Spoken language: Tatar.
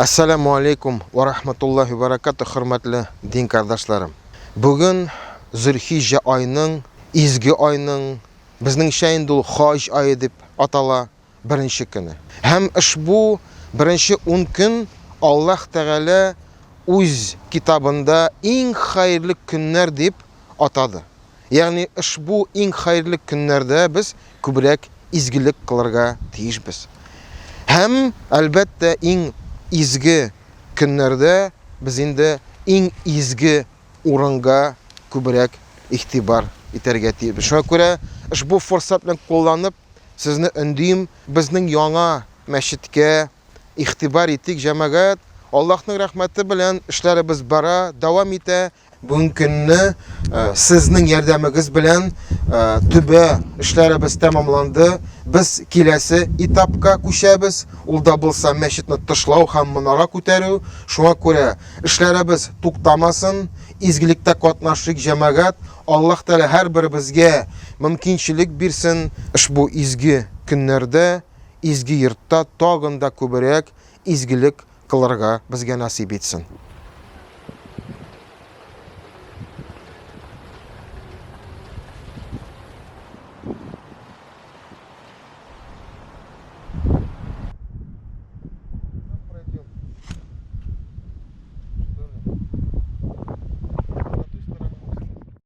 Әссәламү алейкум вә рахматуллаһи вә баракатуһ, хөрмәтле дин кардашларым. Бүген Зөлхиҗҗә айның, изге айның, безнеңчә инде ул хаҗ ае дип атала, беренче көне. Һәм ошбу беренче ун көн Аллаһ Тәгалә үз китабында иң хәерле көннәр дип атады. Ягъни ошбу иң хәерле көннәрдә без күбрәк изгелек кылырга тиешбез. Һәм, әлбәттә, иң изге көннәрдә без инде иң изге урынга күбрәк игътибар итәргә тиешбез. Шуңа күрә ошбу форсат белән кулланып, сезне өндим, безнең яңа мәчеткә игътибар итик, җәмәгать. Аллаһның рәхмәте белән эшләребез бара, дәвам итә. Бүгенге көнне сезнең ярдәмегез белән түбә эшләребез тәмамланды. Без киләсе этапка күчәбез. Ул да булса мәчетне тышлау һәм манара күтәрү. Шуңа күрә эшләребез туктамасын, изгелектә катнашыйк, җәмәгать. Аллаһ Тәгалә һәрберебезгә мөмкинчелек бирсен ошбу изге көннәрдә, изге йортта тагын да күбрәк изгелек кылырга безгә насыйп итсен.